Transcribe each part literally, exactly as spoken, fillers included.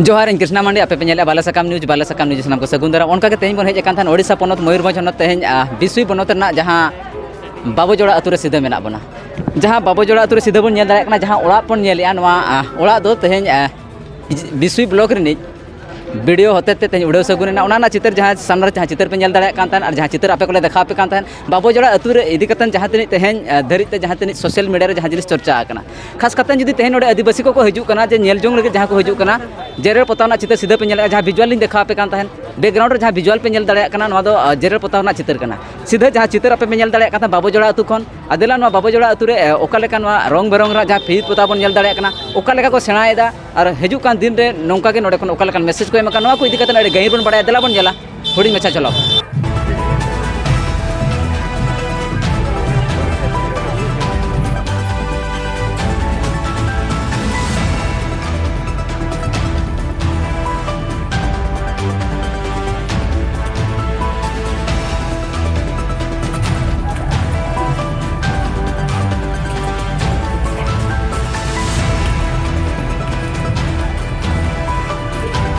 ᱡᱚᱦᱟᱨ, ᱤᱧ ᱠᱨᱤᱥᱱᱟ ᱢᱟᱱᱰᱤ, ᱟᱯᱮ ᱯᱮ ᱧᱮᱞᱮᱫᱼᱟ ᱵᱟᱞᱮ ᱥᱟᱠᱟᱢ ᱱᱤᱭᱩᱡᱽ᱾ ᱵᱟᱞᱮ ᱥᱟᱠᱟᱢ ᱱᱤᱭᱩᱡᱽ ᱥᱟᱱᱟᱢ ᱠᱚ ᱥᱟᱹᱜᱩᱱ ᱫᱟᱨᱟᱢ᱾ ᱚᱱᱠᱟ ᱜᱮ ᱛᱮᱦᱮᱧ ᱵᱚᱱ ᱦᱮᱡ ᱟᱠᱟᱱ ᱛᱟᱦᱮᱸᱫ ᱳᱰᱤᱥᱟ ᱯᱚᱱᱚᱛ ᱢᱚᱭᱩᱨᱵᱷᱚᱸᱡᱽ ᱦᱚᱱᱚᱛ, ᱛᱮᱦᱮᱧ, ᱟᱸ, ᱵᱤᱥᱩᱭ ᱵᱚᱱᱚᱛ ᱨᱮᱱᱟᱜ ᱡᱟᱦᱟᱸ ᱵᱟᱵᱚ ᱡᱚᱲᱟ ᱟᱹᱛᱩ ᱨᱮ ᱥᱤᱫᱟᱹ ᱢᱮᱱᱟᱜ ᱵᱚᱱᱟ᱾ ᱡᱟᱦᱟᱸ ᱵᱟᱵᱚ ᱡᱚᱲᱟ ᱟᱹᱛᱩ ᱨᱮ ᱥᱤᱫᱟᱹ ᱵᱚᱱ ᱧᱮᱞ ᱫᱟᱲᱮᱭᱟᱜ ᱠᱟᱱᱟ, ᱡᱟᱦᱟᱸ ᱚᱲᱟᱜ ᱵᱚᱱ ᱧᱮᱞᱮᱫᱼᱟ, ᱱᱚᱣᱟ, ᱟᱸ, ᱚᱲᱟᱜ ᱫᱚ ᱛᱮᱦᱮᱧ, ᱟᱸ, ᱵᱤᱥᱩᱭ ᱵᱞᱚᱠ ᱨᱤᱱᱤᱡ ᱵᱤ ᱰᱤ ᱳ ᱦᱚᱛᱮᱛᱮ ᱛᱮᱦᱮᱧ ᱩᱰᱟᱹᱣ ᱥᱟᱹᱜᱩᱱ ᱮᱱᱟ᱾ ᱚᱱᱟ ᱨᱮᱱᱟᱜ ᱪᱤᱛᱟᱹᱨ, ᱡᱟᱦᱟᱸ ᱥᱟᱢᱱᱟ ᱨᱮ ᱡᱟᱦᱟᱸ ᱪᱤᱛᱟᱹᱨ ᱯᱮ ᱧᱮᱞ ᱫᱟᱲᱮᱭᱟᱜ ᱠᱟᱱ ᱛᱟᱦᱮᱸᱫ ᱟᱨ ᱡᱟᱦᱟᱸ ᱪᱤᱛᱟᱹᱨ ᱟᱯᱮ ᱠᱚᱞᱮ ᱫᱮᱠᱷᱟᱣ ᱟᱯᱮ ᱠᱟᱱ ᱛᱟᱦᱮᱸᱫ, ᱵᱟᱵᱚ ᱡᱚᱲᱟ ᱟᱹᱛᱩ ᱨᱮ ᱤᱫᱤ ᱠᱟᱛᱮ ᱡᱟᱦᱟᱸ ᱛᱤᱱᱟᱹᱜ ᱛᱮᱦᱮᱧ, ᱟᱸ, ᱫᱷᱟᱹᱨᱤᱡ ᱛᱮ ᱡᱟᱦᱟᱸ ᱛᱤᱱᱟᱹᱜ ᱥᱳᱥᱟᱞ ᱢᱤᱰᱤᱭᱟ ᱨᱮ ᱡᱟᱦᱟᱸ ᱡᱤᱱᱤᱥ ᱪᱚᱨᱪᱟ ᱟᱠᱟᱱᱟ, ᱠᱷᱟᱥ ᱠᱟᱛᱮ ᱡᱩᱫᱤ ᱛᱮᱦᱮᱧ ᱱᱚᱰᱮ ᱟᱹᱫᱤᱵᱟᱹᱥᱤ ᱠᱚᱠᱚ ᱦᱤᱡᱩᱜ ᱠᱟᱱᱟ, ᱡᱮ ᱧᱮᱞ ᱡᱚᱝ ᱞᱟᱹᱜᱤᱫ ᱡᱟᱦᱟᱸ ᱠᱚ ᱦᱤᱡᱩᱜ ᱠᱟᱱᱟ, ᱡᱮᱨᱮᱲ ᱯᱚᱛᱟᱣ ᱨᱮᱱᱟᱜ ᱪᱤᱛᱟᱹᱨ ᱥᱤᱫᱷᱟᱹ ᱯᱮ ᱧᱮᱞᱮᱫᱼᱟ, ᱡᱟᱦᱟᱸ ᱵᱷᱤᱡᱩᱣᱟᱞ ᱞᱤᱧ ᱫᱮᱠᱷᱟᱣ ᱟᱯᱮ ᱠᱟᱱ ᱛᱟᱦᱮᱸᱫ, ᱵᱮᱠᱜᱨᱟᱣᱩᱱᱰ ᱨᱮ ᱡᱟᱦᱟᱸ ᱵᱷᱤᱡᱩᱣᱟᱞ ᱯᱮ ᱧᱮᱞ ᱫᱟᱲᱮᱭᱟᱜ ᱠᱟᱱᱟ, ᱱᱚᱣᱟ ᱫᱚ, ᱟᱸ, ᱡᱮᱨᱮᱲ ᱯᱚᱛᱟᱣ ᱨᱮᱱᱟᱜ ᱪᱤᱛᱟᱹᱨ ᱠᱟᱱᱟ᱾ ᱥᱤᱫᱷᱟᱹ ᱡᱟᱦᱟᱸ ᱪᱤᱛᱟᱹᱨ ᱟᱯᱮ ᱯᱮ ᱧᱮᱞ ᱫᱟᱲᱮᱭᱟᱜ ᱠᱟᱱ ᱛᱟᱦᱮᱸᱫ ᱵᱟᱵᱚ ᱡᱚᱲᱟ ᱟᱹᱛᱩ ᱠᱷᱚᱱ, ᱟᱨ ᱫᱮᱞᱟ ᱱᱚᱣᱟ ᱵᱟᱵᱚ ᱡᱚᱲᱟ ᱟᱹᱛᱩ ᱨᱮ, ᱮ, ᱚᱠᱟ ᱞᱮᱠᱟ ᱱᱚᱣᱟ ᱨᱚᱝ ᱵᱮᱨᱚᱝ ᱨᱮᱱᱟᱜ ᱡᱟᱦᱟᱸ ᱯᱷᱤᱨ ᱯᱚᱛᱟᱣ ᱵᱚᱱ ᱧᱮᱞ ᱫᱟᱲᱮᱭᱟᱜ ᱠᱟᱱᱟ, ᱚᱠᱟ ᱞᱮᱠᱟ ᱠᱚ ᱥᱮᱬᱟᱭᱮᱫᱟ, ᱟᱨ ᱦᱤᱡᱩᱜ ᱠᱟᱱ ᱫᱤᱱ ᱨᱮ ᱱᱚᱝᱠᱟ ᱜᱮ ᱱᱚᱰᱮ ᱠᱷᱚᱱ ᱚᱠᱟ ᱞᱮᱠᱟᱱ ᱢᱮᱥᱮᱡᱽ ᱠᱚ ᱮᱢ ᱟᱠᱟᱱᱟ, ᱱᱚᱣᱟ ᱠᱚ ᱤᱫᱤ ᱠᱟᱛᱮ ᱟᱹᱰᱤ ᱜᱟᱹᱦᱤᱨ ᱵᱚᱱ ᱵᱟᱲᱟᱭᱟ᱾ ᱫᱮᱞᱟ ᱵᱚᱱ ᱧᱮᱞᱟ᱾ ᱦᱩᱰᱤᱧ ᱢᱟᱪᱷᱟ ᱡᱷᱚᱞᱚᱠ᱾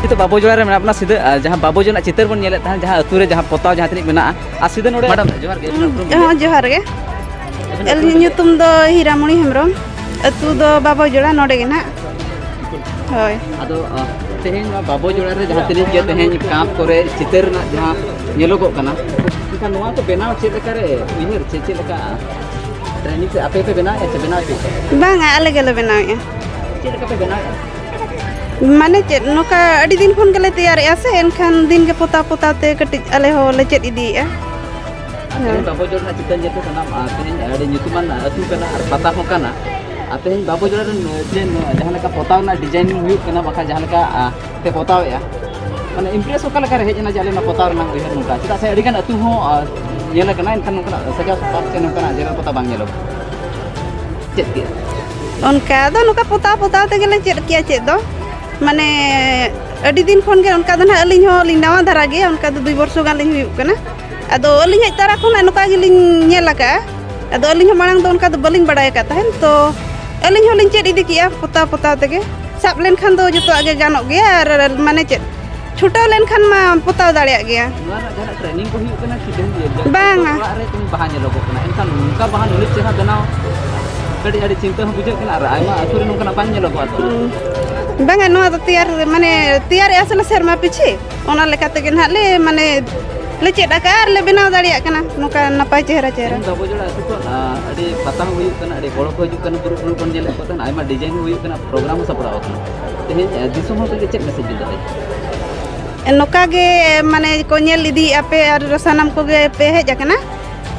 ᱱᱤᱛᱚᱜ ᱵᱟᱵᱚ ᱡᱚᱲᱟ ᱨᱮ ᱢᱮᱱᱟᱜ ᱵᱚᱱᱟ᱾ ᱥᱤᱫᱷᱟᱹ, ᱟᱨ ᱡᱟᱦᱟᱸ ᱵᱟᱵᱚ ᱡᱚᱲᱟ ᱨᱮᱱᱟᱜ ᱪᱤᱛᱟᱹᱨ ᱵᱚᱱ ᱧᱮᱞᱮᱫ ᱛᱟᱦᱮᱸᱫ, ᱡᱟᱦᱟᱸ ᱟᱹᱛᱩ ᱨᱮ ᱡᱟᱦᱟᱸ ᱯᱚᱛᱟᱣ ᱡᱟᱦᱟᱸ ᱛᱤᱱᱟᱹᱜ ᱢᱮᱱᱟᱜᱼᱟ, ᱟᱨ ᱥᱤᱫᱷᱟᱹ ᱱᱚᱰᱮ ᱢᱮᱰᱟᱢ, ᱡᱚᱦᱟᱨ ᱜᱮ᱾ ᱦᱚᱸ, ᱡᱚᱦᱟᱨ ᱜᱮ᱾ ᱟᱹᱞᱤᱧᱟᱜ ᱧᱩᱛᱩᱢ ᱫᱚ ᱦᱤᱨᱟᱢᱚᱬᱤ ᱦᱮᱢᱵᱨᱚᱢ᱾ ᱟᱹᱛᱩ ᱫᱚ ᱵᱟᱵᱚ ᱡᱚᱲᱟ, ᱱᱚᱰᱮ ᱜᱮ ᱱᱟᱦᱟᱜ᱾ ᱦᱳᱭ᱾ ᱟᱫᱚ, ᱟᱸ, ᱛᱮᱦᱮᱧ ᱱᱚᱣᱟ ᱵᱟᱵᱚ ᱡᱚᱲᱟ ᱨᱮ ᱡᱟᱦᱟᱸ ᱛᱤᱱᱟᱹᱜ ᱜᱮ ᱛᱮᱦᱮᱧ ᱠᱟᱸᱛ ᱠᱚᱨᱮ ᱪᱤᱛᱟᱹᱨ ᱨᱮᱱᱟᱜ ᱡᱟᱦᱟᱸ ᱧᱮᱞᱚᱜᱚᱜ ᱠᱟᱱᱟ, ᱮᱱᱠᱷᱟᱱ ᱱᱚᱣᱟ ᱠᱚ ᱵᱮᱱᱟᱣ ᱪᱮᱫ ᱞᱮᱠᱟ ᱨᱮ ᱩᱭᱦᱟᱹᱨ, ᱪᱮ ᱪᱮᱫ ᱞᱮᱠᱟ ᱴᱨᱮᱱᱤᱝ ᱥᱮ ᱟᱯᱮ ᱯᱮ ᱵᱮᱱᱟᱣᱮᱫᱼᱟ ᱥᱮ ᱵᱮᱱᱟᱣ ᱦᱚᱪᱚᱭᱮᱫ ᱠᱚᱣᱟ? ᱵᱟᱝᱟ, ᱟᱞᱮ ᱜᱮᱞᱮ ᱵᱮᱱᱟᱣᱮᱫᱼᱟ᱾ ᱪᱮᱫ ᱞᱮᱠᱟ ᱯᱮ ᱵᱮᱱᱟᱣᱮᱫᱼᱟ? ᱢᱟᱱᱮ ᱪᱮᱫ, ᱱᱚᱝᱠᱟ ᱟᱹᱰᱤ ᱫᱤᱱ ᱠᱷᱚᱱ ᱜᱮᱞᱮ ᱛᱮᱭᱟᱨᱮᱫᱼᱟ ᱥᱮ, ᱮᱱᱠᱷᱟᱱ ᱫᱤᱱ ᱜᱮ ᱯᱚᱛᱟᱣ ᱯᱚᱛᱟᱣ ᱛᱮ ᱠᱟᱹᱴᱤᱡ ᱟᱞᱮ ᱦᱚᱸᱞᱮ ᱪᱮᱫ ᱤᱫᱤᱭᱮᱫᱼᱟ᱾ ᱟᱨ ᱛᱮᱦᱮᱧ ᱦᱳᱭ᱾ ᱵᱟᱵᱚ ᱡᱚᱲ ᱨᱮᱱᱟᱜ ᱪᱤᱛᱟᱹᱨ ᱧᱮᱞᱛᱮ ᱥᱟᱱᱟᱢ, ᱟᱨ ᱛᱮᱦᱮᱧ ᱟᱹᱰᱤ ᱧᱩᱛᱩᱢᱟᱱ ᱟᱹᱛᱩ ᱠᱟᱱᱟ ᱟᱨ ᱯᱟᱛᱟ ᱦᱚᱸ ᱠᱟᱱᱟ᱾ ᱟᱨ ᱛᱮᱦᱮᱧ ᱵᱟᱵᱚ ᱡᱚᱲ ᱨᱮᱱ ᱡᱮ ᱱᱚᱣᱟ ᱡᱟᱦᱟᱸ ᱞᱮᱠᱟ ᱯᱚᱛᱟᱣ ᱨᱮᱱᱟᱜ ᱰᱤᱡᱟᱭᱤᱱ ᱦᱩᱭᱩᱜ ᱠᱟᱱᱟ, ᱵᱟᱠᱷᱟᱱ ᱡᱟᱦᱟᱸ ᱞᱮᱠᱟ, ᱟᱨ ᱯᱮ ᱯᱚᱛᱟᱣᱮᱫᱼᱟ, ᱢᱟᱱᱮ ᱤᱢᱯᱨᱮᱥ ᱚᱠᱟ ᱞᱮᱠᱟ ᱨᱮ ᱦᱮᱡ ᱮᱱᱟ ᱡᱮ ᱟᱞᱮ ᱱᱚᱣᱟ ᱯᱚᱛᱟᱣ ᱨᱮᱱᱟᱜ ᱩᱭᱦᱟᱹᱨ ᱱᱚᱝᱠᱟ? ᱪᱮᱫᱟᱜ ᱥᱮ ᱟᱹᱰᱤᱜᱟᱱ ᱟᱹᱛᱩ ᱦᱚᱸ, ᱟᱨ, ᱧᱮᱞ ᱟᱠᱟᱱᱟ, ᱮᱱᱠᱷᱟᱱ ᱱᱚᱝᱠᱟᱱᱟᱜ ᱥᱟᱡᱟᱣ ᱥᱟᱯᱲᱟᱣ ᱥᱮ ᱱᱚᱝᱠᱟᱱᱟᱜ ᱡᱮᱨᱮᱲ ᱯᱚᱛᱟᱣ ᱵᱟᱝ ᱧᱮᱞᱚᱜ᱾ ᱪᱮᱫ ᱠᱮᱫᱼᱟ? ᱚᱱᱠᱟ ᱫᱚ ᱱᱚᱝᱠᱟ ᱯᱚᱛᱟᱣ ᱯᱚᱛᱟᱣ ᱛᱮᱜᱮᱞᱮ ᱪᱮᱫ ᱠᱮᱜᱼᱟ ᱪᱮᱫ ᱫᱚ᱾ ᱢᱟᱱᱮ ᱟᱹᱰᱤ ᱫᱤᱱ ᱠᱷᱚᱱ ᱜᱮ ᱚᱱᱠᱟ ᱫᱚ ᱱᱟᱦᱟᱜ ᱟᱹᱞᱤᱧ ᱦᱚᱸ ᱞᱤᱧ ᱱᱟᱣᱟ ᱫᱷᱟᱨᱟ ᱜᱮᱭᱟ, ᱚᱱᱠᱟ ᱫᱚ ᱫᱩᱭ ᱵᱚᱨᱥᱚ ᱜᱟᱱ ᱞᱤᱧ ᱦᱩᱭᱩᱜ ᱠᱟᱱᱟ᱾ ᱟᱫᱚ ᱟᱹᱞᱤᱧ ᱦᱮᱡ ᱛᱟᱨᱟ ᱠᱷᱚᱱᱟᱜ ᱱᱚᱝᱠᱟ ᱜᱮᱞᱤᱧ ᱧᱮᱞ ᱟᱠᱟᱫᱼᱟ᱾ ᱟᱫᱚ ᱟᱹᱞᱤᱧ ᱦᱚᱸ ᱢᱟᱲᱟᱝ ᱫᱚ ᱚᱱᱠᱟ ᱫᱚ ᱵᱟᱹᱞᱤᱧ ᱵᱟᱲᱟᱭ ᱟᱠᱟᱫ ᱛᱟᱦᱮᱸᱫ, ᱛᱚ ᱟᱹᱞᱤᱧ ᱦᱚᱸᱞᱤᱧ ᱪᱮᱫ ᱤᱫᱤ ᱠᱮᱜᱼᱟ ᱯᱚᱛᱟᱣ ᱯᱚᱛᱟᱣ ᱛᱮᱜᱮ᱾ ᱥᱟᱵ ᱞᱮᱱᱠᱷᱟᱱ ᱫᱚ ᱡᱚᱛᱚᱣᱟᱜ ᱜᱮ ᱜᱟᱱᱚᱜ ᱜᱮᱭᱟ, ᱟᱨ ᱢᱟᱱᱮ ᱪᱮᱫ, ᱪᱷᱩᱴᱟᱹᱣ ᱞᱮᱱᱠᱷᱟᱱ ᱢᱟ ᱯᱚᱛᱟᱣ ᱫᱟᱲᱮᱭᱟᱜ ᱜᱮᱭᱟ᱾ ᱱᱚᱣᱟ ᱨᱮᱱᱟᱜ ᱡᱟᱦᱟᱱᱟᱜ ᱴᱨᱮᱱᱤᱝ ᱠᱚ ᱦᱩᱭᱩᱜ ᱠᱟᱱᱟ ᱠᱤ? ᱵᱟᱝ, ᱵᱟᱝᱟ᱾ ᱚᱲᱟᱜ ᱨᱮ ᱛᱮᱦᱮᱧ ᱵᱟᱦᱟ ᱧᱮᱞᱚᱜᱚᱜ ᱠᱟᱱᱟ, ᱮᱱᱠᱷᱟᱱ ᱱᱚᱝᱠᱟ ᱵᱟᱦᱟ ᱱᱩᱱᱟᱹᱜ ᱪᱮᱦᱨᱟ ᱵᱮᱱᱟᱣ ᱠᱟᱹᱴᱤᱡ ᱟᱹᱰᱤ ᱪᱤᱱᱛᱟᱹ ᱦᱚᱸ ᱵᱩᱡᱷᱟᱹᱜ ᱠᱟᱱᱟ, ᱟᱨ ᱟᱭᱢᱟ ᱟᱹᱛᱩ ᱨᱮ ᱱᱚᱝᱠᱟᱱᱟᱜ ᱵᱟᱝ ᱧᱮᱞᱚᱜᱚᱜᱼᱟ ᱛᱚ᱾ ᱦᱩᱸ᱾ ᱵᱟᱝᱟ, ᱱᱚᱣᱟ ᱫᱚ ᱛᱮᱭᱟᱨ, ᱢᱟᱱᱮ, ᱛᱮᱭᱟᱨᱮᱜᱼᱟ ᱥᱮ ᱞᱮ ᱥᱮᱨᱢᱟ ᱯᱤᱪᱷᱤ, ᱚᱱᱟ ᱞᱮᱠᱟ ᱛᱮᱜᱮ ᱱᱟᱦᱟᱜ ᱞᱮ, ᱢᱟᱱᱮ, ᱞᱮ ᱪᱮᱫ ᱟᱠᱟᱫᱼᱟ ᱟᱨ ᱞᱮ ᱵᱮᱱᱟᱣ ᱫᱟᱲᱮᱭᱟᱜ ᱠᱟᱱᱟ ᱱᱚᱝᱠᱟ ᱱᱟᱯᱟᱭ ᱪᱮᱦᱨᱟ ᱪᱮᱦᱨᱟ᱾ ᱛᱮᱦᱮᱧ ᱵᱟᱵᱚ ᱡᱚᱲᱟ ᱟᱹᱛᱩ ᱠᱷᱚᱱ, ᱟ, ᱟᱹᱰᱤ ᱯᱟᱛᱟ ᱦᱚᱸ ᱦᱩᱭᱩᱜ ᱠᱟᱱᱟ, ᱟᱹᱰᱤ ᱦᱚᱲ ᱠᱚ ᱦᱤᱡᱩᱜ ᱠᱟᱱᱟ, ᱵᱩᱨᱩ ᱵᱩᱨᱩ ᱵᱚᱱ ᱧᱮᱞᱮᱫ ᱠᱚ ᱛᱟᱦᱮᱱᱟ, ᱟᱭᱢᱟ ᱰᱤᱡᱟᱭᱤᱱ ᱦᱚᱸ ᱦᱩᱭᱩᱜ ᱠᱟᱱᱟ, ᱯᱨᱳᱜᱨᱟᱢ ᱦᱚᱸ ᱥᱟᱯᱲᱟᱣ ᱟᱠᱟᱱᱟ᱾ ᱛᱮᱦᱮᱧ, ᱟ, ᱫᱤᱥᱚᱢ ᱦᱚᱲ ᱠᱚ ᱞᱟᱹᱜᱤᱫ ᱪᱮᱫ ᱢᱮᱥᱮᱡᱽ ᱵᱤᱱ ᱫᱚᱦᱚᱭᱟ? ᱱᱚᱝᱠᱟ ᱜᱮ, ᱢᱟᱱᱮ, ᱠᱚ ᱧᱮᱞ ᱤᱫᱤᱭᱮᱫᱼᱟ ᱯᱮ ᱟᱨ ᱥᱟᱱᱟᱢ ᱠᱚᱜᱮ ᱯᱮ ᱦᱮᱡ ᱟᱠᱟᱱᱟ,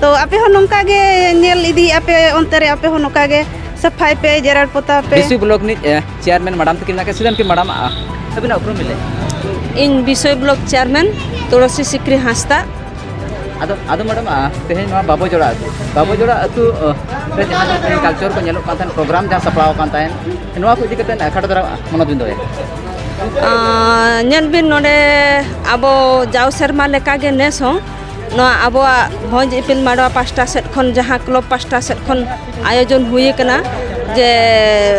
ᱛᱚ ᱟᱯᱮ ᱦᱚᱸ ᱱᱚᱝᱠᱟ ᱜᱮ ᱧᱮᱞ ᱤᱫᱤᱭᱮᱫᱼᱟ ᱯᱮ, ᱚᱱᱛᱮ ᱨᱮ ᱟᱯᱮ ᱦᱚᱸ ᱱᱚᱝᱠᱟ ᱜᱮ ᱥᱟᱯᱷᱟᱭ ᱯᱮ, ᱡᱮᱨᱮᱲ ᱯᱚᱛᱟᱣ ᱯᱮ᱾ ᱵᱤᱥᱩᱭ ᱵᱞᱚᱠ ᱨᱤᱱᱤᱡ, ᱮ, ᱪᱮᱭᱟᱨᱢᱮᱱ ᱢᱟᱰᱟᱢ ᱛᱟᱹᱠᱤᱱ ᱢᱮᱱᱟᱜ ᱠᱤᱱᱟ, ᱥᱤᱫᱷᱟᱹ ᱩᱱᱠᱤᱱ ᱢᱟᱰᱟᱢ, ᱟ, ᱟᱹᱵᱤᱱᱟᱜ ᱩᱯᱨᱩᱢ ᱵᱤᱱ ᱞᱟᱹᱭᱟ? ᱤᱧ ᱵᱤᱥᱩᱭ ᱵᱞᱚᱠ ᱪᱮᱭᱟᱨᱢᱮᱱ ᱛᱩᱞᱚᱥᱤ ᱥᱤᱠᱨᱤ ᱦᱟᱸᱥᱫᱟ᱾ ᱟᱫᱚ, ᱟᱫᱚ ᱢᱮᱰᱟᱢ, ᱟ, ᱛᱮᱦᱮᱧ ᱱᱚᱣᱟ ᱵᱟᱵᱚ ᱡᱚᱲᱟ ᱟᱹᱛᱩ, ᱵᱟᱵᱚ ᱡᱚᱲᱟ ᱟᱹᱛᱩ, ᱟ, ᱨᱮ ᱡᱟᱦᱟᱸ ᱛᱮᱦᱮᱧ ᱠᱟᱞᱪᱟᱨ ᱠᱚ ᱧᱮᱞᱚᱜ ᱠᱟᱱ ᱛᱟᱦᱮᱸᱫ, ᱯᱨᱳᱜᱨᱟᱢ ᱡᱟᱦᱟᱸ ᱥᱟᱯᱲᱟᱣ ᱟᱠᱟᱱ ᱛᱟᱦᱮᱸᱫ, ᱱᱚᱣᱟ ᱠᱚ ᱤᱫᱤ ᱠᱟᱛᱮ ᱠᱷᱟᱴᱚ ᱫᱷᱟᱨᱟ ᱢᱚᱱᱚᱛ ᱵᱤᱱ ᱫᱚᱦᱚᱭᱟ᱾ ᱟ, ᱧᱮᱞ ᱵᱤᱱ, ᱱᱚᱰᱮ ᱟᱵᱚ ᱡᱟᱣ ᱥᱮᱨᱢᱟ ᱞᱮᱠᱟᱜᱮ ᱱᱮᱥ ᱦᱚᱸ ᱱᱚᱣᱟ ᱟᱵᱚᱣᱟᱜ ᱵᱷᱚᱸᱡᱽ ᱤᱯᱤᱞ ᱢᱟᱰᱣᱟ ᱯᱟᱥᱴᱟ ᱥᱮᱫ ᱠᱷᱚᱱ, ᱡᱟᱦᱟᱸ ᱠᱞᱚᱵᱽ ᱯᱟᱥᱴᱟ ᱥᱮᱫ ᱠᱷᱚᱱ ᱟᱭᱳᱡᱚᱱ ᱦᱩᱭ ᱟᱠᱟᱱᱟ, ᱡᱮ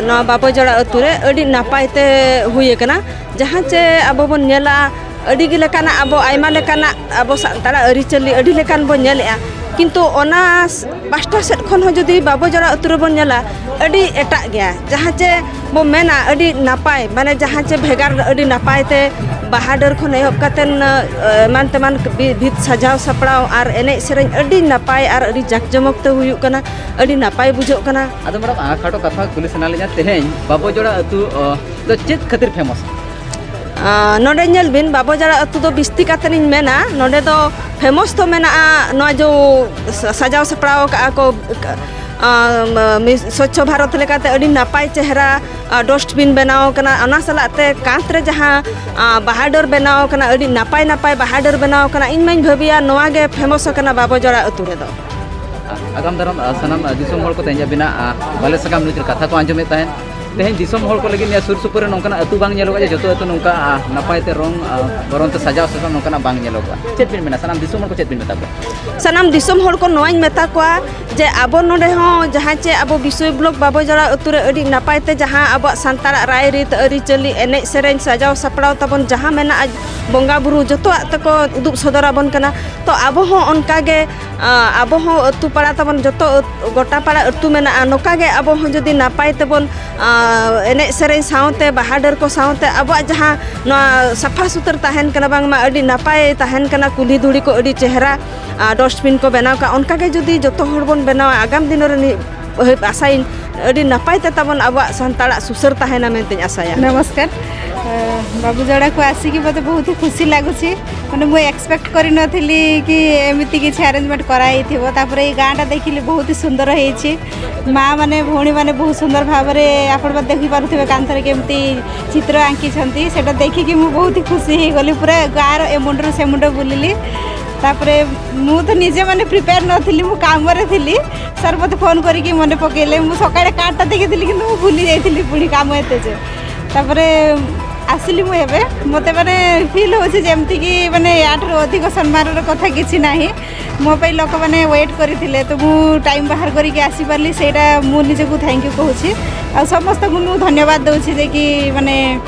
ᱱᱚᱣᱟ ᱵᱟᱵᱚ ᱡᱚᱲᱟ ᱟᱹᱛᱩ ᱨᱮ ᱟᱹᱰᱤ ᱱᱟᱯᱟᱭ ᱛᱮ ᱦᱩᱭ ᱟᱠᱟᱱᱟ᱾ ᱡᱟᱦᱟᱸ ᱪᱮ ᱟᱵᱚ ᱵᱚᱱ ᱧᱮᱞᱟ, ᱟᱹᱰᱤ ᱜᱮ ᱞᱮᱠᱟᱱᱟᱜ, ᱟᱵᱚ ᱟᱭᱢᱟ ᱞᱮᱠᱟᱱᱟᱜ ᱟᱵᱚ ᱥᱟᱱᱛᱟᱲᱟᱜ ᱟᱹᱨᱤᱪᱟᱹᱞᱤ ᱟᱹᱰᱤ ᱞᱮᱠᱟᱱ ᱵᱚᱱ ᱧᱮᱞᱮᱜᱼᱟ, ᱠᱤᱱᱛᱩ ᱚᱱᱟ ᱯᱟᱥᱴᱟ ᱥᱮᱫ ᱠᱷᱚᱱ ᱦᱚᱸ ᱡᱩᱫᱤ ᱵᱟᱵᱚ ᱡᱚᱲᱟ ᱟᱹᱛᱩ ᱨᱮᱵᱚᱱ ᱧᱮᱞᱟ, ᱟᱹᱰᱤ ᱮᱴᱟᱜ ᱜᱮᱭᱟ᱾ ᱡᱟᱦᱟᱸ ᱪᱮ ᱵᱚ ᱢᱮᱱᱟ ᱟᱹᱰᱤ ᱱᱟᱯᱟᱭ, ᱢᱟᱱᱮ ᱡᱟᱦᱟᱸ ᱪᱮ ᱵᱷᱮᱜᱟᱨ ᱟᱹᱰᱤ ᱱᱟᱯᱟᱭ ᱛᱮ ᱵᱟᱦᱟ ᱰᱟᱹᱨ ᱠᱷᱚᱱ ᱮᱦᱚᱵ ᱠᱟᱛᱮᱱ, ᱮ, ᱮᱢᱟᱱ ᱛᱮᱢᱟᱱ ᱵᱷᱤ-, ᱵᱷᱤᱛ ᱥᱟᱡᱟᱣ ᱥᱟᱯᱲᱟᱣ ᱟᱨ ᱮᱱᱮᱡ ᱥᱮᱨᱮᱧ ᱟᱹᱰᱤ ᱱᱟᱯᱟᱭ ᱟᱨ ᱟᱹᱰᱤ ᱡᱟᱠ ᱡᱚᱢᱚᱠ ᱛᱮ ᱦᱩᱭᱩᱜ ᱠᱟᱱᱟ, ᱟᱹᱰᱤ ᱱᱟᱯᱟᱭ ᱵᱩᱡᱷᱟᱹᱜ ᱠᱟᱱᱟ᱾ ᱟᱫᱚ ᱢᱮᱰᱟᱢ, ᱟ, ᱠᱷᱟᱴᱚ ᱠᱟᱛᱷᱟ ᱠᱩᱞᱤ ᱥᱟᱱᱟ ᱞᱤᱧᱟ, ᱛᱮᱦᱮᱧ ᱵᱟᱵᱚ ᱡᱚᱲᱟ ᱟᱹᱛᱩ, ᱚ, ᱫᱚ ᱪᱮᱫ ᱠᱷᱟᱹᱛᱤᱨ ᱯᱷᱮᱢᱟᱥ? ᱟ, ᱱᱚᱰᱮ ᱧᱮᱞ ᱵᱤᱱ, ᱵᱟᱵᱚ ᱡᱟᱲᱟ ᱟᱹᱛᱩ ᱫᱚ ᱵᱤᱥᱛᱤ ᱠᱟᱛᱮ ᱞᱤᱧ ᱢᱮᱱᱟ, ᱱᱚᱰᱮ ᱫᱚ ᱯᱷᱮᱢᱚᱥ ᱫᱚ ᱢᱮᱱᱟᱜᱼᱟ ᱱᱚᱣᱟ ᱡᱚ ᱥᱟ-, ᱥᱟᱡᱟᱣ ᱥᱟᱯᱲᱟᱣ ᱠᱟᱜᱼᱟ ᱠᱚ, ᱟ, ᱢᱤ-, ᱥᱚᱪᱪᱷᱚ ᱵᱷᱟᱨᱚᱛ ᱞᱮᱠᱟᱛᱮ ᱟᱹᱰᱤ ᱱᱟᱯᱟᱭ ᱪᱮᱦᱨᱟ, ᱟ, ᱰᱚᱥᱴᱵᱤᱱ ᱵᱮᱱᱟᱣ ᱠᱟᱱᱟ, ᱚᱱᱟ ᱥᱟᱞᱟᱜ ᱛᱮ ᱠᱟᱸᱛ ᱨᱮ ᱡᱟᱦᱟᱸ, ᱟ, ᱵᱟᱦᱟ ᱰᱟᱹᱨ ᱵᱮᱱᱟᱣ ᱠᱟᱱᱟ, ᱟᱹᱰᱤ ᱱᱟᱯᱟᱭ ᱱᱟᱯᱟᱭ ᱵᱟᱦᱟ ᱰᱟᱹᱨ ᱵᱮᱱᱟᱣ ᱠᱟᱱᱟ᱾ ᱤᱧ ᱢᱟᱧ ᱵᱷᱟᱹᱵᱤᱭᱟ ᱱᱚᱣᱟ ᱜᱮ ᱯᱷᱮᱢᱚᱥ ᱟᱠᱟᱱᱟ ᱵᱟᱵᱚ ᱡᱟᱲᱟ ᱟᱹᱛᱩ ᱨᱮᱫᱚ᱾ ᱟᱜᱟᱢ ᱫᱟᱨᱟᱢ, ᱟ, ᱥᱟᱱᱟᱢ, ᱟ, ᱫᱤᱥᱚᱢ ᱦᱚᱲ ᱠᱚ ᱛᱮᱦᱮᱧ ᱟᱹᱵᱤᱱᱟᱜ, ᱟ, ᱵᱟᱞᱮ ᱥᱟᱠᱟᱢ ᱱᱤᱭᱩᱡᱽ ᱨᱮ ᱠᱟᱛᱷᱟ ᱠᱚ ᱟᱸᱡᱚᱢᱮᱫ ᱛᱟᱦᱮᱸᱫ᱾ ᱛᱮᱦᱮᱧ ᱫᱤᱥᱚᱢ ᱦᱚᱲ ᱠᱚ ᱞᱟᱹᱜᱤᱫ ᱱᱤᱭᱟᱹ ᱥᱩᱨ ᱥᱩᱯᱩᱨ ᱨᱮ ᱱᱚᱝᱠᱟᱱᱟᱜ ᱟᱹᱛᱩ ᱵᱟᱝ ᱧᱮᱞᱚᱜᱼᱟ ᱡᱮ ᱡᱚᱛᱚ ᱟᱹᱛᱩ ᱱᱚᱝᱠᱟ, ᱟ, ᱱᱟᱯᱟᱭ ᱛᱮ ᱨᱚᱝ, ᱟ, ᱵᱚᱨᱚᱱ ᱛᱮ ᱥᱟᱡᱟᱣ ᱥᱟᱯᱲᱟᱣ ᱱᱚᱝᱠᱟᱱᱟᱜ ᱵᱟᱝ ᱧᱮᱞᱚᱜᱚᱜᱼᱟ᱾ ᱪᱮᱫ ᱵᱤᱱ ᱢᱮᱱᱟ? ᱥᱟᱱᱟᱢ ᱫᱤᱥᱚᱢ ᱦᱚᱲ ᱠᱚ ᱪᱮᱫ ᱵᱤᱱ ᱢᱮᱛᱟ ᱠᱚᱣᱟ? ᱥᱟᱱᱟᱢ ᱫᱤᱥᱚᱢ ᱦᱚᱲ ᱠᱚ ᱱᱚᱣᱟᱧ ᱢᱮᱛᱟ ᱠᱚᱣᱟ ᱡᱮ ᱟᱵᱚ ᱱᱚᱰᱮ ᱦᱚᱸ ᱡᱟᱦᱟᱸ ᱪᱮ ᱟᱵᱚ ᱵᱤᱥᱚᱭ ᱵᱞᱚᱠ ᱵᱟᱵᱚᱡᱚᱲᱟ ᱟᱹᱛᱩ ᱨᱮ ᱟᱹᱰᱤ ᱱᱟᱯᱟᱭ ᱛᱮ ᱡᱟᱦᱟᱸ ᱟᱵᱚᱣᱟᱜ ᱥᱟᱱᱛᱟᱲᱟᱜ ᱨᱟᱭᱨᱤᱛ, ᱟᱹᱨᱤᱪᱟᱹᱞᱤ, ᱮᱱᱮᱡ ᱥᱮᱨᱮᱧ, ᱥᱟᱡᱟᱣ ᱥᱟᱯᱲᱟᱣ ᱛᱟᱵᱚᱱ ᱡᱟᱦᱟᱸ ᱢᱮᱱᱟᱜᱼᱟ, ᱵᱚᱸᱜᱟ ᱵᱩᱨᱩ ᱡᱚᱛᱚᱣᱟᱜ ᱛᱮᱠᱚ ᱩᱫᱩᱜ ᱥᱚᱫᱚᱨ ᱟᱵᱚᱱ ᱠᱟᱱᱟ᱾ ᱛᱚ ᱟᱵᱚ ᱦᱚᱸ ᱚᱱᱠᱟ ᱜᱮ, ᱟ, ᱟᱵᱚ ᱦᱚᱸ ᱟᱹᱛᱩ ᱯᱟᱲᱟ ᱛᱟᱵᱚᱱ ᱡᱚᱛᱚ ᱟᱹᱛ-, ᱜᱚᱴᱟ ᱯᱟᱲᱟ ᱟᱹᱛᱩ ᱢᱮᱱᱟᱜᱼᱟ, ᱱᱚᱝᱠᱟ ᱜᱮ ᱟᱵᱚ ᱦᱚᱸ ᱡᱩᱫᱤ ᱱᱟᱯᱟᱭ ᱛᱮᱵᱚᱱ, ᱟ, ᱮᱱᱮᱡ ᱥᱮᱨᱮᱧ ᱥᱟᱶᱛᱮ ᱵᱟᱦᱟ ᱰᱟᱹᱨ ᱠᱚ ᱥᱟᱶᱛᱮ ᱟᱵᱚᱣᱟᱜ ᱡᱟᱦᱟᱸ ᱱᱚᱣᱟ ᱥᱟᱯᱷᱟ ᱥᱩᱛᱟᱹᱨ ᱛᱟᱦᱮᱱ ᱠᱟᱱᱟ, ᱵᱟᱝᱢᱟ ᱟᱹᱰᱤ ᱱᱟᱯᱟᱭ ᱛᱟᱦᱮᱱ ᱠᱟᱱᱟ, ᱠᱩᱞᱦᱤ ᱫᱷᱩᱲᱤ ᱠᱚ ᱟᱹᱰᱤ ᱪᱮᱦᱨᱟ, ᱟ, ᱰᱚᱥᱴᱵᱤᱱ ᱠᱚ ᱵᱮᱱᱟᱣ ᱠᱟᱜᱼᱟ, ᱚᱱᱠᱟ ᱜᱮ ᱡᱩᱫᱤ ᱡᱚᱛᱚ ᱦᱚᱲ ᱵᱚᱱ ᱵᱮᱱᱟᱣᱟ, ᱟᱜᱟᱢ ᱫᱤᱱ ᱨᱮ ᱱᱤ-, ᱟᱥᱟᱭᱟᱹᱧ ᱟᱹᱰᱤ ᱱᱟᱯᱟᱭ ᱛᱮ ᱛᱟᱵᱚᱱ ᱟᱵᱚᱣᱟᱜ ᱥᱟᱱᱛᱟᱲᱟᱜ ᱥᱩᱥᱟᱹᱨ ᱛᱟᱦᱮᱱᱟ ᱢᱮᱱᱛᱮᱧ ᱟᱥᱟᱭᱟ᱾ ନମସ୍କାର। ଅ, ବାବୁଜଡ଼ାକୁ ଆସିକି ମୋତେ ବହୁତ ହିଁ ଖୁସି ଲାଗୁଛି। ମାନେ, ମୁଁ ଏକ୍ସପେକ୍ଟ କରିନଥିଲି କି ଏମିତି କିଛି ଆରେଞ୍ଜମେଣ୍ଟ କରାହେଇଥିବ। ତାପରେ ଏଇ ଗାଁଟା ଦେଖିଲି, ବହୁତ ହିଁ ସୁନ୍ଦର ହେଇଛି। ମା ମାନେ, ଭଉଣୀମାନେ ବହୁତ ସୁନ୍ଦର ଭାବରେ, ଆପଣ ବୋଧେ ଦେଖିପାରୁଥିବେ କାନ୍ଥରେ କେମିତି ଚିତ୍ର ଆଙ୍କିଛନ୍ତି, ସେଇଟା ଦେଖିକି ମୁଁ ବହୁତ ହିଁ ଖୁସି ହେଇଗଲି। ପୁରା ଗାଁର ଏ ମୁଣ୍ଡରୁ ସେ ମୁଣ୍ଡ ବୁଲିଲି। ତାପରେ ମୁଁ ତ ନିଜେ, ମାନେ, ପ୍ରିପେୟାର ନଥିଲି, ମୁଁ କାମରେ ଥିଲି। ସାର୍ ମୋତେ ଫୋନ୍ କରିକି ମନେ ପକେଇଲେ। ମୁଁ ସକାଳେ କାର୍ଡ଼ଟା ଦେଖିଥିଲି, କିନ୍ତୁ ମୁଁ ଭୁଲି ଯାଇଥିଲି ପୁଣି କାମ ଏତେ ଯେ। ତାପରେ ଆସିଲି ମୁଁ ଏବେ। ମୋତେ, ମାନେ, ଫିଲ୍ ହେଉଛି ଯେମିତିକି, ମାନେ, ୟାଠାରୁ ଅଧିକ ସମ୍ମାନର କଥା କିଛି ନାହିଁ। ମୋ ପାଇଁ ଲୋକମାନେ ୱେଟ୍ କରିଥିଲେ, ତ ମୁଁ ଟାଇମ୍ ବାହାର କରିକି ଆସିପାରିଲି, ସେଇଟା ମୁଁ ନିଜକୁ ଥ୍ୟାଙ୍କ ୟୁ କହୁଛି। ଆଉ ସମସ୍ତଙ୍କୁ ମୁଁ ଧନ୍ୟବାଦ ଦେଉଛି ଯେ କି, ମାନେ,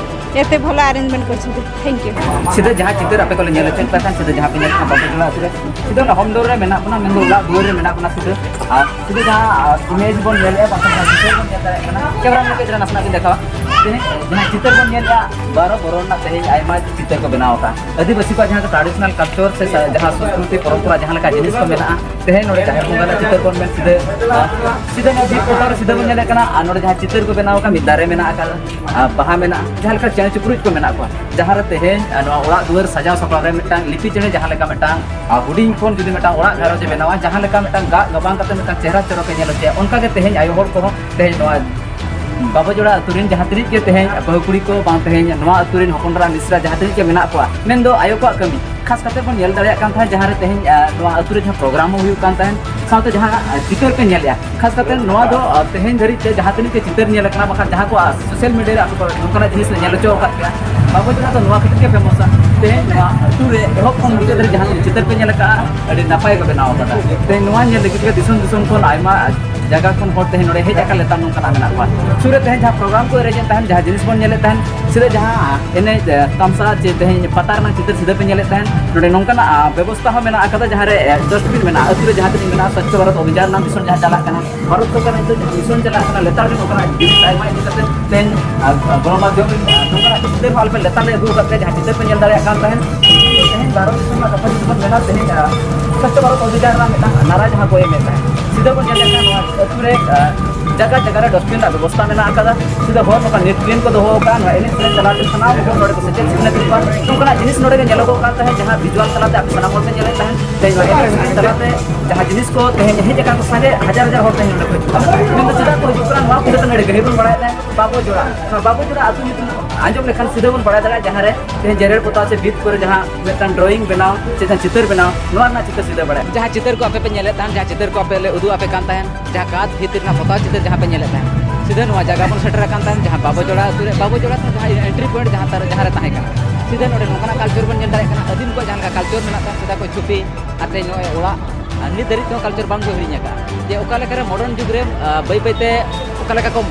ଏତେ ଭଲ ଆରେଞ୍ଜମେଣ୍ଟ କରିଛନ୍ତି। Thank you. ᱥᱤᱫᱷᱟᱹ ᱡᱟᱦᱟᱸ ᱪᱤᱛᱟᱹᱨ ᱟᱯᱮ ᱠᱚᱞᱮ ᱧᱮᱞ ᱦᱚᱪᱚᱭᱮᱫ ᱯᱮ ᱠᱷᱟᱱ, ᱥᱤᱫᱷᱟᱹ ᱡᱟᱦᱟᱸ ᱯᱮ ᱧᱮᱞ ᱠᱟᱱᱟ ᱵᱟᱵᱩᱡᱚᱲᱟ ᱟᱹᱛᱩ ᱨᱮ, ᱥᱤᱫᱷᱟᱹ ᱚᱱᱟ ᱦᱚᱢ ᱫᱩᱣᱟᱹᱨ ᱨᱮ ᱢᱮᱱᱟᱜ ᱵᱚᱱᱟ, ᱢᱮᱱᱫᱚ ᱚᱲᱟᱜ ᱫᱩᱣᱟᱹᱨ ᱨᱮ ᱢᱮᱱᱟᱜ ᱵᱚᱱᱟ ᱥᱤᱫᱷᱟᱹ᱾ ᱟᱨ ᱥᱤᱫᱷᱟᱹ ᱡᱟᱦᱟᱸ, ᱟᱨ, ᱤᱢᱮᱡᱽ ᱵᱚᱱ ᱧᱮᱞᱮᱫᱼᱟ, ᱵᱟᱝᱠᱷᱟᱱ ᱡᱟᱦᱟᱸ ᱪᱤᱛᱟᱹᱨ ᱵᱚᱱ ᱧᱮᱞ ᱫᱟᱲᱮᱭᱟᱜ ᱠᱟᱱᱟ, ᱠᱮᱢᱮᱨᱟ ᱢᱮᱱ ᱠᱟᱛᱮ ᱱᱟᱥᱮᱱᱟᱜ ᱵᱤᱱ ᱫᱮᱠᱷᱟᱣᱟ᱾ ᱛᱮᱦᱮᱧ ᱡᱟᱦᱟᱸ ᱪᱤᱛᱟᱹᱨ ᱵᱚᱱ ᱧᱮᱞᱮᱫᱼᱟ, ᱵᱟᱨᱚ ᱵᱚᱨᱚᱱ ᱨᱮᱱᱟᱜ ᱛᱮᱦᱮᱧ ᱟᱭᱢᱟ ᱪᱤᱛᱟᱹᱨ ᱠᱚ ᱵᱮᱱᱟᱣ ᱟᱠᱟᱫᱼᱟ᱾ ᱟᱹᱫᱤᱵᱟᱹᱥᱤ ᱠᱚᱣᱟᱜ ᱡᱟᱦᱟᱸ traditional culture ᱥᱮ ᱥᱟ-, ᱡᱟᱦᱟᱸ ᱥᱚᱸᱥᱠᱨᱤᱛᱤ ᱯᱚᱨᱚᱢᱯᱚᱨᱟ ᱡᱟᱦᱟᱸ ᱞᱮᱠᱟ ᱡᱤᱱᱤᱥ ᱠᱚ ᱢᱮᱱᱟᱜᱼᱟ, ᱛᱮᱦᱮᱧ ᱱᱚᱰᱮ ᱡᱟᱦᱮᱨ ᱵᱚᱸᱜᱟ ᱨᱮᱱᱟᱜ ᱪᱤᱛᱟᱹᱨ ᱵᱚᱱ ᱢᱮᱱ ᱥᱤᱫᱷᱟᱹ, ᱟᱨ, ᱥᱤᱫᱷᱟᱹ ᱱᱚᱣᱟ ᱵᱷᱤᱛ ᱯᱚᱛᱟᱣ ᱨᱮ ᱥᱤᱫᱷᱟᱹ ᱵᱚᱱ ᱧᱮᱞᱮᱫ ᱠᱟᱱᱟ, ᱟᱨ ᱱᱚᱰᱮ ᱡᱟᱦᱟᱸ ᱪᱤᱛᱟᱹᱨ ᱠᱚ ᱵᱮᱱᱟᱣ ᱟᱠᱟᱫ, ᱢᱤᱫ ᱫᱟᱨᱮ ᱢᱮᱱᱟᱜ ᱟᱠᱟᱫᱟ, ᱟᱨ, ᱵᱟᱦᱟ ᱢᱮᱱᱟᱜᱼᱟ, ᱡᱟᱦᱟᱸ ᱞᱮᱠᱟ ᱪᱮᱬᱮ ᱪᱤᱯᱨᱩᱡ ᱠᱚ ᱢᱮᱱᱟᱜ ᱠᱚᱣᱟ, ᱡᱟᱦᱟᱸ ᱨᱮ ᱛᱮᱦᱮᱧ, ᱟᱨ, ᱱᱚᱣᱟ ᱚᱲᱟᱜ ᱫᱩᱣᱟᱹᱨ ᱥᱟᱡᱟᱣ ᱥᱟᱯᱲᱟᱣ ᱨᱮ ᱢᱤᱫᱴᱟᱝ ᱞᱤᱯᱤ ᱪᱮᱬᱮ ᱡᱟᱦᱟᱸ ᱞᱮᱠᱟ ᱢᱤᱫᱴᱟᱝ, ᱟᱨ, ᱦᱩᱰᱤᱧ ᱠᱷᱚᱱ ᱡᱩᱫᱤ ᱢᱤᱫᱴᱟᱝ ᱚᱲᱟᱜ ᱜᱷᱟᱨᱚᱸᱡᱽ ᱮ ᱵᱮᱱᱟᱣᱟ, ᱡᱟᱦᱟᱸ ᱞᱮᱠᱟ ᱢᱤᱫᱴᱟᱝ ᱜᱟᱜ ᱜᱟᱵᱟᱝ ᱠᱟᱛᱮ ᱢᱤᱫᱴᱟᱝ ᱪᱮᱦᱨᱟ ᱪᱚᱨᱚᱠ ᱮ ᱧᱮᱞ ᱦᱚᱪᱚᱭᱟ, ᱚᱱᱠᱟ ᱜᱮ ᱛᱮᱦᱮᱧ ᱟᱭᱳ ᱦᱚᱲ ᱠᱚᱦᱚᱸ ᱛᱮᱦᱮᱧ ᱱᱚᱣᱟ ᱵᱟᱵᱚᱡᱚᱲᱟ ᱟᱹᱛᱩ ᱨᱮᱱ ᱡᱟᱦᱟᱸ ᱛᱤᱱᱟᱹᱜ ᱜᱮ ᱛᱮᱦᱮᱧ ᱵᱟᱹᱦᱩ ᱠᱩᱲᱤ ᱠᱚ ᱵᱟᱝ ᱛᱮᱦᱮᱧ ᱱᱚᱣᱟ ᱟᱹᱛᱩ ᱨᱮᱱ ᱦᱚᱯᱚᱱ ᱮᱨᱟ ᱢᱤᱥᱨᱟ ᱡᱟᱦᱟᱸ ᱛᱤᱱᱟᱹᱜ ᱜᱮ ᱢᱮᱱᱟᱜ ᱠᱚᱣᱟ, ᱢᱮᱱᱫᱚ ᱟᱭᱳ ᱠᱚᱣᱟᱜ ᱠᱟᱹᱢᱤ, ᱠᱷᱟᱥ ᱠᱟᱛᱮ ᱵᱚᱱ ᱧᱮᱞ ᱫᱟᱲᱮᱭᱟᱜ ᱠᱟᱱ ᱛᱟᱦᱮᱸᱫ, ᱡᱟᱦᱟᱸ ᱨᱮ ᱛᱮᱦᱮᱧ, ᱟᱸ, ᱱᱚᱣᱟ ᱟᱹᱛᱩ ᱨᱮ ᱡᱟᱦᱟᱸ ᱯᱨᱳᱜᱨᱟᱢ ᱦᱚᱸ ᱦᱩᱭᱩᱜ ᱠᱟᱱ ᱛᱟᱦᱮᱸᱫ, ᱥᱟᱶᱛᱮ ᱡᱟᱦᱟᱸ, ᱟᱸ, ᱪᱤᱛᱟᱹᱨ ᱯᱮ ᱧᱮᱞᱮᱜᱼᱟ, ᱠᱷᱟᱥ ᱠᱟᱛᱮ ᱱᱚᱣᱟ ᱫᱚ, ᱟᱸ, ᱛᱮᱦᱮᱧ ᱫᱷᱟᱹᱨᱤᱡ ᱛᱮ ᱡᱟᱦᱟᱸ ᱛᱤᱱᱟᱹᱜ ᱜᱮ ᱪᱤᱛᱟᱹᱨ ᱧᱮᱞ ᱟᱠᱟᱱᱟ, ᱵᱟᱠᱷᱟᱱ ᱡᱟᱦᱟᱸ ᱠᱚ, ᱟᱸ, ᱥᱳᱥᱟᱞ ᱢᱤᱰᱤᱭᱟ ᱨᱮ ᱟᱯᱮ ᱠᱚ ᱱᱚᱝᱠᱟᱱᱟᱜ ᱡᱤᱱᱤᱥ ᱞᱮ ᱧᱮᱞ ᱦᱚᱪᱚ ᱟᱠᱟᱫ ᱯᱮᱭᱟ, ᱵᱟᱵᱚ ᱡᱚᱲᱟ ᱫᱚ ᱱᱚᱣᱟ ᱠᱷᱟᱹᱛᱤᱨ ᱜᱮ ᱯᱷᱮᱢᱟᱥᱟ᱾ ᱛᱮᱦᱮᱧ ᱱᱚᱣᱟ ᱟᱹᱛᱩ ᱨᱮ ᱮᱦᱚᱵ ᱠᱷᱚᱱ ᱢᱩᱪᱟᱹᱫ ᱫᱷᱟᱹᱨᱤᱡ ᱡᱟᱦᱟᱸ ᱛᱤᱱᱟᱹᱜ ᱪᱤᱛᱟᱹᱨ ᱯᱮ ᱧᱮᱞ ᱟᱠᱟᱫᱼᱟ, ᱟᱹᱰᱤ ᱱᱟᱯᱟᱭ ᱠᱚ ᱵᱮᱱᱟᱣ ᱟᱠᱟᱫᱟ᱾ ᱛᱮᱦᱮᱧ ᱱᱚᱣᱟ ᱧᱮᱞ ᱞᱟᱹᱜᱤᱫ ᱜᱮ ᱫᱤᱥᱚᱢ ᱫᱤᱥᱚᱢ ᱠᱷᱚᱱ ᱟᱭᱢᱟ ᱡᱟᱭᱜᱟ ᱠᱷᱚᱱ ᱦᱚᱲ ᱛᱮᱦᱮᱧ ᱱᱚᱰᱮ ᱦᱮᱡ ᱟᱠᱟᱱ ᱞᱮᱛᱟᱲ ᱱᱚᱝᱠᱟᱱᱟᱜ ᱢᱮᱱᱟᱜ ᱠᱚᱣᱟ᱾ ᱥᱩᱨ ᱨᱮ ᱛᱮᱦᱮᱧ ᱡᱟᱦᱟᱸ ᱯᱨᱳᱜᱨᱟᱢ ᱠᱚ ᱮᱨᱮᱡᱮᱫ ᱛᱟᱦᱮᱱ, ᱡᱟᱦᱟᱸ ᱡᱤᱱᱤᱥ ᱵᱚᱱ ᱧᱮᱞᱮᱫ ᱛᱟᱦᱮᱱ, ᱥᱤᱫᱷᱟᱹ ᱡᱟᱦᱟᱸ ᱮᱱᱮᱡ, ᱮ, ᱛᱟᱢᱥᱟ ᱪᱮ ᱛᱮᱦᱮᱧ ᱯᱟᱛᱟ ᱨᱮᱱᱟᱜ ᱪᱤᱛᱟᱹᱨ ᱥᱤᱫᱷᱟᱹ ᱯᱮ ᱧᱮᱞᱮᱫ ᱛᱟᱦᱮᱱ, ᱱᱚᱰᱮ ᱱᱚᱝᱠᱟᱱᱟᱜ, ᱟ, ᱵᱮᱵᱚᱥᱛᱷᱟ ᱦᱚᱸ ᱢᱮᱱᱟᱜ ᱟᱠᱟᱫᱟ, ᱡᱟᱦᱟᱸ ᱨᱮ, ᱮ, ᱰᱟᱥᱴᱵᱤᱱ ᱢᱮᱱᱟᱜᱼᱟ᱾ ᱟᱹᱛᱩ ᱨᱮ ᱡᱟᱦᱟᱸ ᱛᱤᱱᱟᱹᱜ ᱢᱮᱱᱟᱜᱼᱟ, ᱥᱚᱪᱪᱷᱚ ᱵᱷᱟᱨᱚᱛ ᱚᱵᱷᱤᱡᱟᱱ ᱨᱮᱱᱟᱜ ᱢᱤᱥᱚᱱ ᱡᱟᱦᱟᱸ ᱪᱟᱞᱟᱜ ᱠᱟᱱᱟ, ᱵᱷᱟᱨᱚᱛ ᱥᱚᱨᱠᱟᱨ ᱱᱤᱛᱚᱜ ᱡᱟᱦᱟᱸ ᱢᱤᱥᱚᱱ ᱪᱟᱞᱟᱜ ᱠᱟᱱᱟ, ᱞᱮᱛᱟᱲ ᱜᱮ ᱱᱚᱝᱠᱟᱱᱟᱜ ᱡᱤᱱᱤᱥ ᱟᱭᱢᱟ ᱤᱫᱤ ᱠᱟᱛᱮ ᱛᱮᱦᱮᱧ, ᱟ, ᱟ, ᱜᱚᱱᱚᱢᱟᱫᱽᱫᱷᱚᱢ ᱨᱮ, ᱟ, ᱱᱚᱝᱠᱟᱱᱟᱜ ᱪᱤᱛᱟᱹᱨ ᱦᱚᱸ ᱟᱞᱮ ᱯᱮ ᱞᱮᱛᱟᱲ ᱞᱮ ᱟᱹᱜᱩ ᱟᱠᱟᱫ ᱯᱮᱭᱟ, ᱡᱟᱦᱟᱸ ᱪᱤᱛᱟᱹᱨ ᱯᱮ ᱧᱮᱞ ᱫᱟᱲᱮᱭᱟᱜ ᱠᱟᱱ ᱛᱟᱦᱮᱸᱫ᱾ ᱛᱮᱦᱮᱧ ᱵᱷᱟᱨᱚᱛ ᱫᱤᱥᱚᱢ ᱨᱮᱱᱟᱜ ᱠᱟᱛᱷᱟ ᱡᱩᱫᱤ ᱵᱚᱱ ᱢᱮᱱᱟ, ᱛᱮᱦᱮᱧ, ᱟ, ᱥᱚᱪᱪᱷᱚ ᱵᱷᱟᱨᱚᱛ ᱚᱵᱷᱤᱡᱟᱱ ᱨᱮᱱᱟᱜ ᱢᱤᱫᱴᱟᱝ ᱱᱟᱨᱟ ᱡᱟᱦᱟᱸ ᱠᱚ ᱮᱢᱮᱫ ᱛᱟᱦᱮᱸᱫ, ᱥᱤᱫᱷᱟᱹ ᱵᱚᱱ ᱧᱮᱞ ᱞᱮᱠᱷᱟᱱ ᱱᱚᱣᱟ ᱟᱹᱛᱩ ᱨᱮ, ᱟ, ᱡᱟᱭᱜᱟ ᱡᱟᱭᱜᱟ ᱨᱮ ᱰᱟᱥᱴᱵᱤᱱ ᱨᱮᱱᱟᱜ ᱵᱮᱵᱚᱥᱛᱷᱟ ᱢᱮᱱᱟᱜ ᱟᱠᱟᱫᱟ᱾ ᱥᱤᱫᱷᱟᱹ ᱦᱚᱲ ᱱᱚᱝᱠᱟ ᱱᱮᱴ ᱠᱞᱤᱱ ᱠᱚ ᱫᱚᱦᱚ ᱟᱠᱟᱫᱼᱟ, ᱱᱚᱣᱟ ᱮᱱᱮᱡ ᱥᱮᱨᱮᱧ ᱛᱟᱞᱟᱛᱮ ᱥᱟᱱᱟᱢ ᱦᱚᱲ ᱱᱚᱰᱮ ᱠᱚ ᱥᱮᱪᱮᱫ ᱥᱤᱠᱷᱱᱟᱹᱛ ᱦᱩᱭᱩᱜᱼᱟ᱾ ᱱᱚᱝᱠᱟᱱᱟᱜ ᱡᱤᱱᱤᱥ ᱱᱚᱰᱮ ᱜᱮ ᱧᱮᱞᱚᱜᱚᱜ ᱠᱟᱱ ᱛᱟᱦᱮᱸᱫ, ᱡᱟᱦᱟᱸ ᱵᱷᱤᱡᱩᱣᱟᱞ ᱛᱟᱞᱟᱛᱮ ᱟᱯᱮ ᱥᱟᱱᱟᱢ ᱦᱚᱲ ᱯᱮ ᱧᱮᱞᱮᱫ ᱛᱟᱦᱮᱸᱫ, ᱛᱮᱦᱮᱧ ᱱᱚᱣᱟ ᱮᱱᱮᱡ ᱥᱮᱨᱮᱧ ᱛᱟᱞᱟᱛᱮ ᱡᱟᱦᱟᱸ ᱡᱤᱱᱤᱥ ᱠᱚ ᱛᱮᱦᱮᱧ ᱦᱮᱡ ᱟᱠᱟᱱ ᱠᱚ ᱥᱟᱸᱜᱮ ᱦᱟᱡᱟᱨ ᱦᱟᱡᱟᱨ ᱦᱚᱲ ᱛᱮᱦᱮᱧ ᱱᱚᱰᱮ ᱠᱚ ᱦᱤᱡᱩᱜ ᱠᱟᱱᱟ᱾ ᱢᱮᱱᱫᱚ ᱪᱮᱫᱟᱜ ᱠᱚ ᱦᱤᱡᱩᱜ ᱠᱟᱱᱟ, ᱱᱚᱣᱟ ᱠᱚ ᱡᱚᱛᱚ ᱱᱚᱰᱮ ᱜᱟᱹᱦᱤᱨ ᱵᱚᱱ ᱵᱟᱲᱟᱭᱮᱫ ᱛᱟᱦᱮᱸᱫ᱾ ᱵᱟᱵᱚ ᱡᱚᱲᱟ, ᱱᱚᱣᱟ ᱵᱟᱵᱚ ᱡᱚᱲᱟ ᱟᱹᱛᱩ ᱧᱩᱛᱩᱢ ᱟᱸᱡᱚᱢ ᱞᱮᱠᱷᱟᱱ ᱥᱤᱫᱷᱟᱹ ᱵᱚᱱ ᱵᱟᱲᱟᱭ ᱫᱟᱲᱮᱭᱟᱜᱼᱟ, ᱡᱟᱦᱟᱸ ᱨᱮ ᱛᱮᱦᱮᱧ ᱡᱮᱨᱮᱲ ᱯᱚᱛᱟᱣ ᱥᱮ ᱵᱷᱤᱛ ᱠᱚᱨᱮ ᱡᱟᱦᱟᱸ ᱢᱤᱫᱴᱟᱝ ᱰᱨᱚᱭᱤᱝ ᱵᱮᱱᱟᱣ ᱥᱮ ᱡᱟᱦᱟᱸ ᱪᱤᱛᱟᱹᱨ ᱵᱮᱱᱟᱣ, ᱱᱚᱣᱟ ᱨᱮᱱᱟᱜ ᱪᱤᱛᱟᱹᱨ ᱥᱤᱫᱷᱟᱹ ᱵᱟᱲᱟᱭ᱾ ᱡᱟᱦᱟᱸ ᱪᱤᱛᱟᱹᱨ ᱠᱚ ᱟᱯᱮ ᱯᱮ ᱧᱮᱞᱮᱫ ᱛᱟᱦᱮᱸᱫ, ᱡᱟᱦᱟᱸ ᱪᱤᱛᱟᱹᱨ ᱠᱚ ᱟᱯᱮ ᱞᱮ ᱩᱫᱩᱜ ᱟᱯᱮ ᱠᱟᱱ ᱛᱟᱦᱮᱸᱫ, ᱡᱟᱦᱟᱸ ᱠᱟᱸᱛ ᱵᱷᱤᱛ ᱨᱮᱱᱟᱜ ᱯᱚᱛᱟᱣ ᱪᱤᱛᱟᱹᱨ ᱡᱟᱦᱟᱸ ᱯᱮ ᱧᱮᱞᱮᱫ ᱛᱟᱦᱮᱸᱫ, ᱥᱤᱫᱷᱟᱹ ᱱᱚᱣᱟ ᱡᱟᱭᱜᱟ ᱵᱚᱱ ᱥᱮᱴᱮᱨ ᱟᱠᱟᱱ ᱛᱟᱦᱮᱸᱫ, ᱡᱟᱦᱟᱸ ᱵᱟᱵᱚ ᱡᱚᱲᱟ ᱟᱹᱛᱩ ᱨᱮ, ᱵᱟᱵᱚ ᱡᱚᱲᱟ ᱠᱷᱚᱱ ᱡᱟᱦᱟᱸ entry point ᱡᱟᱦᱟᱸ ᱛᱟᱨ-, ᱡᱟᱦᱟᱸ ᱨᱮ ᱛᱟᱦᱮᱸ ᱠᱟᱱᱟ᱾ ᱥᱤᱫᱷᱟᱹ ᱱᱚᱰᱮ ᱱᱚᱝᱠᱟᱱᱟᱜ culture ᱵᱚᱱ ᱧᱮᱞ ᱫᱟᱲᱮᱭᱟᱜ ᱠᱟᱱᱟ, ᱟᱹᱫᱤᱢ ᱠᱚᱣᱟᱜ ᱡᱟᱦᱟᱸ ᱞᱮᱠᱟ culture ᱢᱮᱱᱟᱜ ᱛᱟᱦᱮᱸᱫ, ᱥᱮᱫᱟᱭ ᱠᱷᱚᱱ ᱪᱷᱚᱵᱤ, ᱟᱨ ᱛᱮᱦᱮᱧ ᱱᱚᱜᱼᱚᱭ ᱚᱲᱟᱜ, ᱟᱨ ᱱᱤᱛ ᱫᱷᱟᱹᱨᱤᱡ ᱛᱮᱦᱚᱸ culture ᱵᱟᱝ ᱠᱚ ᱦᱤᱲᱤᱧ ᱟᱠᱟᱫᱼᱟ᱾ ᱡᱮ ᱚᱠᱟ ᱞᱮᱠᱟᱨᱮ modern ᱡᱩᱜᱽ ᱨᱮ, ᱟ, ᱵᱟᱹᱭ ᱵᱟᱹᱭᱛᱮ ᱚᱠᱟ ᱞᱮᱠᱟ ᱠᱚ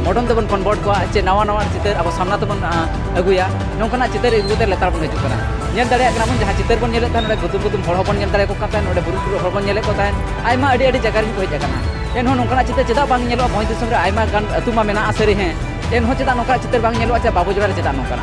modern ᱛᱮᱵᱚᱱ convert ᱠᱚᱣᱟ, ᱪᱮ ᱱᱟᱣᱟ ᱱᱟᱣᱟ ᱪᱤᱛᱟᱹᱨ ᱟᱵᱚ ᱥᱟᱢᱱᱟ ᱛᱮᱵᱚᱱ, ᱟ, ᱟᱹᱜᱩᱭᱟ, ᱱᱚᱝᱠᱟᱱᱟᱜ ᱪᱤᱛᱟᱹᱨ ᱟᱹᱜᱩ ᱠᱟᱛᱮ ᱞᱮᱛᱟᱲ ᱵᱚᱱ ᱦᱤᱡᱩᱜ ᱠᱟᱱᱟ᱾ ᱧᱮᱞ ᱫᱟᱲᱮᱭᱟᱜ ᱠᱟᱱᱟ ᱵᱚᱱ, ᱡᱟᱦᱟᱸ ᱪᱤᱛᱟᱹᱨ ᱵᱚᱱ ᱧᱮᱞᱮᱫ ᱛᱟᱦᱮᱸᱫ, ᱱᱚᱰᱮ ᱜᱩᱛᱩᱢ ᱜᱩᱛᱩᱢ ᱦᱚᱲ ᱦᱚᱸᱵᱚᱱ ᱧᱮᱞ ᱫᱟᱲᱮᱭᱟᱠᱚ ᱠᱟᱱ ᱛᱟᱦᱮᱸᱫ, ᱱᱚᱰᱮ ᱵᱩᱨᱩ ᱴᱩᱨᱩ ᱦᱚᱲ ᱵᱚᱱ ᱧᱮᱞᱮᱫ ᱠᱚ ᱛᱟᱦᱮᱸᱫ, ᱟᱭᱢᱟ ᱟᱹᱰᱤ ᱟᱹᱰᱤ ᱡᱟᱭᱜᱟ ᱨᱮᱱ ᱠᱚ ᱦᱮᱡ ᱟᱠᱟᱱᱟ᱾ ᱮᱱᱦᱚᱸ ᱱᱚᱝᱠᱟᱱᱟᱜ ᱪᱤᱛᱟᱹᱨ ᱪᱮᱫᱟᱜ ᱵᱟᱝ ᱧᱮᱞᱚᱜᱼᱟ? ᱵᱷᱚᱸᱡᱽ ᱫᱤᱥᱚᱢ ᱨᱮ ᱟᱭᱢᱟ ᱜᱟᱱ ᱟᱹᱛᱩ ᱢᱟ ᱢᱮᱱᱟᱜᱼᱟ, ᱥᱟᱹᱨᱤ ᱦᱮᱸ, ᱮᱱᱦᱚᱸ ᱪᱮᱫᱟᱜ ᱱᱚᱝᱠᱟᱱᱟᱜ ᱪᱤᱛᱟᱹᱨ ᱵᱟᱝ ᱧᱮᱞᱚᱜᱼᱟ? ᱪᱮ ᱵᱟᱵᱚ ᱡᱚᱲᱟ ᱨᱮ ᱪᱮᱫᱟᱜ ᱱᱚᱝᱠᱟ?